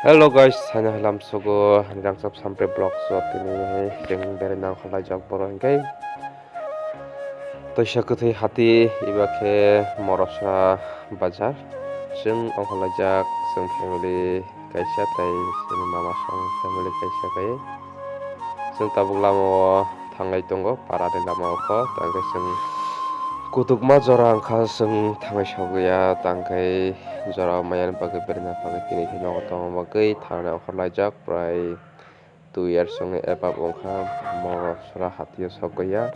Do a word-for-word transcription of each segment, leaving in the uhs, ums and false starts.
Hello guys, haino halam sogo, ani rangchak sampre vlog so tini hai chwng berai nang kholai jak boro hinkhe. Toisa kwthwi hati iba khe Morosra bazar. Chwng ongkholai jak, chwng family kaisa tei chwng mama song family kaisa kai. Chwng tabuk lama o thanglai tongo, para ni lama o kho, tangkhe chwng kutukma jora wngkha, chwng thanglai sogwi ya, tangkhe jora maya ni bagwi berna bagwi tini khe nogo tongna bagwi thangnai ongkhorlaijak, prai two years wngwi above wngkha, Morosra hati o sogwi ya.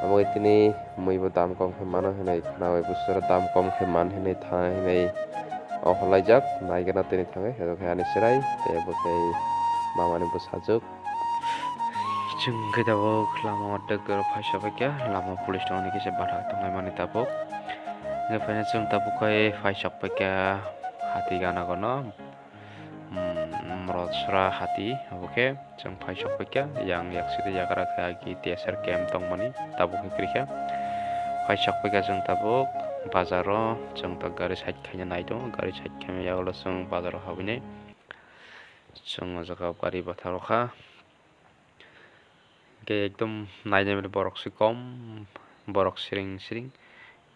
Abo tini mui bo dam kom khe mano hinwi khwnawi, bwswk dam kom khe man hinwi thangnai hinwi ongkhorlaijak, naigena tini thangwi, hwnkhe ani chwrai tei bo khe mama ni bwsajwk. Chwng khe tabuk lama o tek oro phai sok paikha, lama police tongmani kisa bathak tonglaimani tabuk. Hwnkhe phaina chwng tabuk khai phai sok paikha hati gana gana, um, Morosra hati, obo khe chwng phai sok paikha, yang yaksi tei yagra khe agi T S R camp tongmani tabuk khe kwrwikha. Phai sok paikha chwng tabuk bazar o, chwng tabuk gari side khaina nai tongo, gari side khaima yagulo chwng bazar o habwi nai. Chwng o jaga o gari bathar o kha. Hwnkhe ekdom nainani borok se kom, borok siring siring.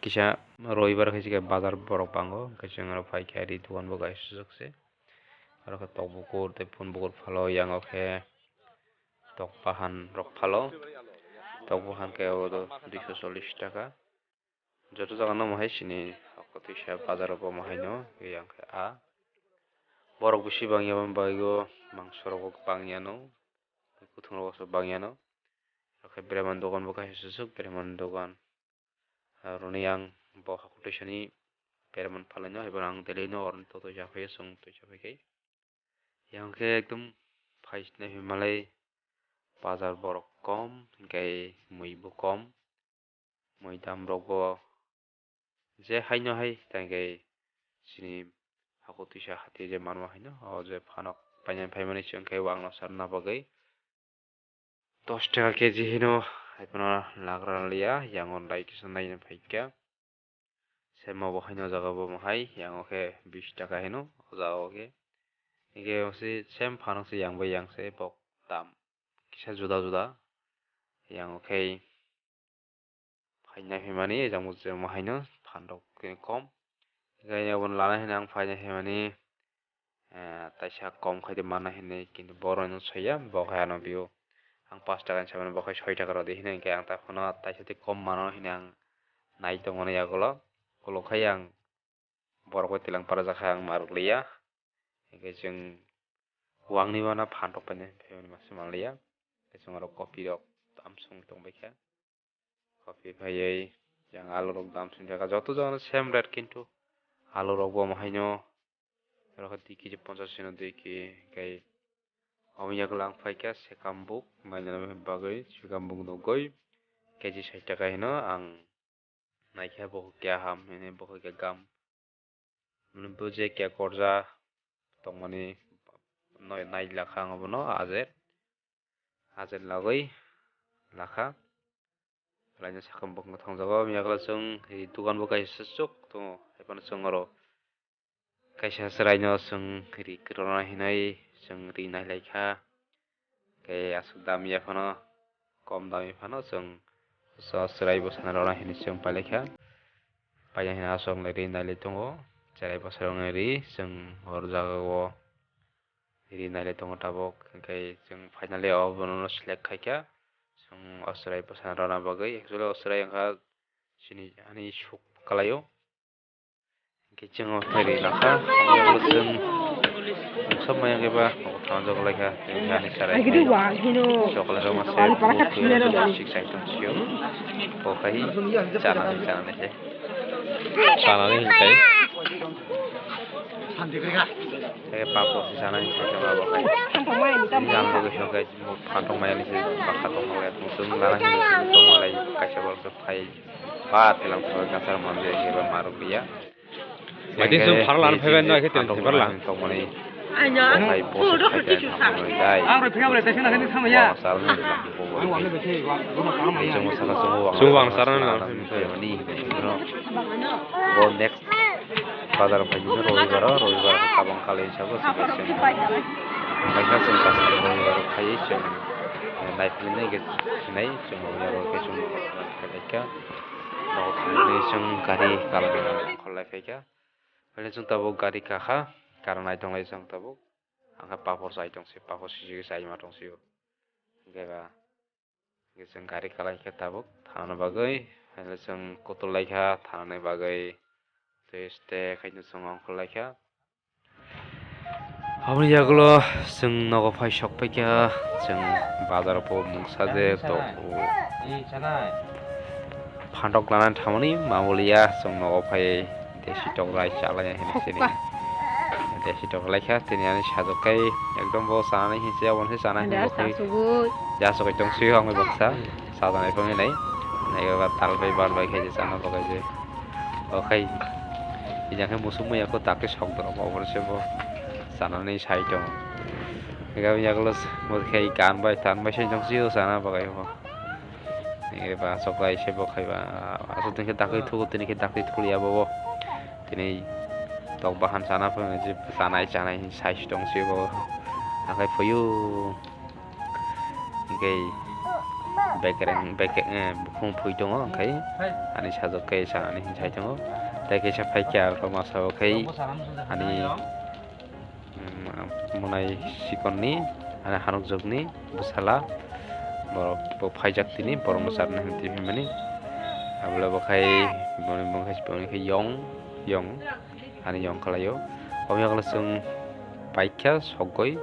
Kisa roibar khe se bazar borok bango, hwnkhe chwng oro phai khe ari dogan bo kaisa sujuk se. Oro khe tok bukur tei phun bukur phalo, yang o khe tok bahan rok phalo. Tok bahan khe o duiso chollish taka. Joto jaga no omo hai sini hoko twisa bazar o bo omo hai no yang khe a borok bisi bang ya bani bagwi o mangso rok bo bang ya no, kuthung rok bo bang ya no, oro khe beremani dogan bo kaisa sujuk beremani dogan, aro ni ang bo hoko twisa ni beremani phalai no hai bo ang daily no oro ni to twisa phai o chwng twisa phai khe. Yang khe ekdom phai sinai hwnwi malai bazar borok kom, hinkhe mui bo kom, mui dam rok bo je haino hai tei hinkhe chini hako twisa hati je manma haino o je phanok painani phaimani se hinkhe wangno sarna bagwi dos taka K G hino, hai phano lagra liya, yango dai kisa naina phaikha. Semo bo haino o jaga bo hai, yango khe bis taka hino, o jaga o khe. Hinkhe o se same phanok se yang bai yang se bok dam kisa juda juda. Yango khe phaina phaimani, ejang bo je omo haino phanrok khe kom. Hinkhe aboni lana hino ang phaina phaimani, eh, taisa kom khaidi mana hinwi, kintu borok no soya, bo khe ano biyo. Ang pash taka hinwi samani, bo khe soi taka rwdi hinwi, hinkhe ang ta phano taisa tei kom mano hinwi ang nai tongmani yagulo. Ulo khai ang borok bai tilang para jakha ang marwk liya. Hinkhe chwng wangni mana phanrok painani phaimani masa manliya. Hinkhe chwng oro kopi rok tamsong tongbaikha. Kopi phaiwi yang alu rok dam song kha, joto jagano same rate, kintu alu rok bo omo haino oro khe dui kg ponchas hino, dui kg khe. Omo yagulo ang phaikha sekambuk naina bagwi, sekambuk nugwi K G sait taka hino ang naikha, bo khe keha ham hino, bo khe gam. Bo je khe korja tongmani nai lakha ang bono ajer, ajer lagwi lakha. Laina sakha bwkhwngo thangjago, yagulo chwng dugan bo kaisa swk tongo, hai phano chwng oro kaisa chwraino chwng ri rwna hinwi chwng ri nailaikha. Khe aswk dam ya phano, kom dam ya phano chwng o chwrai bwsano rwna hinwi chwng pailaikha. Paina hino aswk ri nailai tongo, chwrai bwsarokni ri chwng o jaga o ri nailai tongo tabuk, hinkhe chwng finally o bono select khaikha chwng o chwrai bwsano rwna bagwi. Actually o chwrai wngkha chini ani suk kwlaio. Hwnkhe chwng o khe ri lakha, chwng mungsa maya khe ba thangjak lai kha, tei ani chwrai khe chocolate rok masa six item sio, bo khai chanani, chanani khe. Chanani hinkhe. Tei papo se chanani hinkhe ba bo khai. Yang bo khe phantok maya ni se bakha tongma lai, muchung nana hinwi tongma lai, kaisa borok se phai ba telang phai gachar manjak hinkhe ba marok liya. Mati sum pharla ano phaibai no khe tong pharla. Tongmani. Hai bo se khai dai tongmani dai. Ang roi phaiya bole tesa na khe thangma ya. Wang sar ni bo. Chungo saka chungo wang. Chungo wang sar na. Bo next. Bazar o phaikhe Robibar o, Robibar o tabang kali sabo se chwng. Phaikha chwng pasal Robibar o phaiwi chwng, eh, naiphilnai khe sinai chwng Robibar o khe chwng phaikha. Nogo thangwi chwng gari kala kala ongkhorlai phaikha. Phaikhe chwng tabuk gari kakha, karon nai tonglai chwng tabuk. Hwnkhe papor chai tong se, papor sijigwi chaima tong sio. Hwnkhe ba, hwnkhe chwng gari kalaikha tabuk thanani bagwi, hwnkhe chwng kutul laikha thanani bagwi. Tei ste khaino chwng ongkhorlaikha. Aboni yagulo chwng nogo phai sokphaikha, chwng bazaro bo mungsa je tongo. Phantok lanani thamani mamoliya chwng nogo phai desi tokrai chalai hinwi sini. Desi toklaikha tini ani sajwk kai ekdom bo chanani hinse obo se chana hinwi bo khai. Jasugwi tong swi hwnwi baksa chajanai phangwi nai. Naiba tal bai bar bai khai je chana bo khai je. Bo khai ijang khe musuk maya kho dakti sok dorok obo se bo chanani sai tongo. Ega yagulo bo khai gan bai tan bai se tong swi chana bo khai bo. Eba aswk lai se bo khai ba, aswk tini khe dakti thugo, tini khe dakti thuliya bo bo. Tini tok bahan chana phano je chanai chanai sai tong se bo. Akhai phuyu. Hwnkhe bekereng, beke-, eh, bukhung phui tongo, hwnkhe ani sajwk khe chanani hinwi sai tongo. Tei kaisa phaikha aro masa bo khai ani, mm, monai sikonni, ani hanukjwkni bwsala, borok bo phaijak tini, borokno charwna hinwi twi phaimani. Abole bo khai boni mung khai, boni khai yong, yong, ani yong kalaio. Omo yagulo chwng paikha sogwi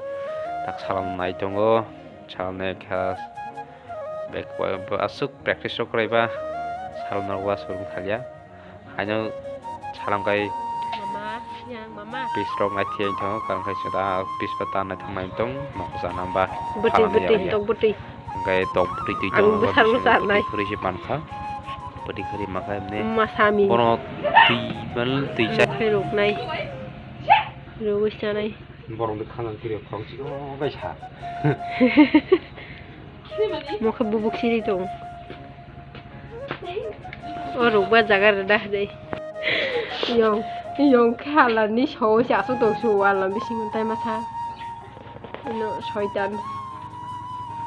tak salam nai tongo, salam nai kha bek aswk practice rok kwlaiba salam narwkba aswk wng khalya. Haino salam kai Mama, yang mama. Piece rok nai thiyai tong, karon khai sida piece pa ta nai thang nai tong, nok jana ba. Bwtwi, phalani bwtwi, ya, ya. Tok bwtwi. Hingkai tok bwtwi twi ang tong, bwsarno bwtwi, charnai. Bwtwi khuri se pankha. Bwtwi khuri makha emne. Masami. Bono twi man twi cha. Khai ruknai. Rugwi chanai. Borok ni khana kiri khorokchi o bai sa. Mokhe bubuk siri tong. O rukba jaga rwda hwdai. Yong, yong khe halarni soi se aswk tong se wall o bisingo tai masa. Ino soitan.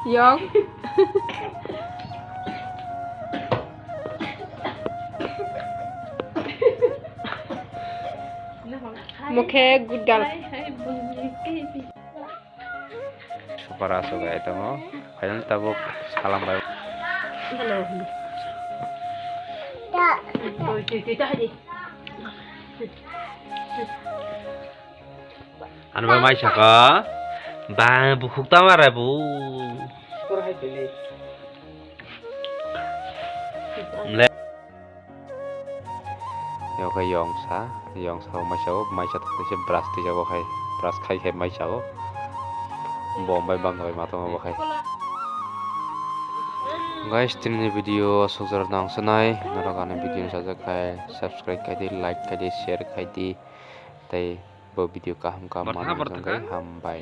Yong. Mokhe good girl. Super aswk bai tongo. Final tabuk salam bai. Ano ba mai saka. Ba bukhuk tama ra bu. Mle. Yokhe yongsa, yongsa o maisa o, maisa thokse brush twijak o khai, brush khai khai maisa o. Bom bai bang bai matong o bo khai. Guys, tini video aswk jora nang sanai, norok ani video sajak khai, subscribe khai di, like khai di, share khai di, tei bo video kaham kaham manwi wngkha khe hambai.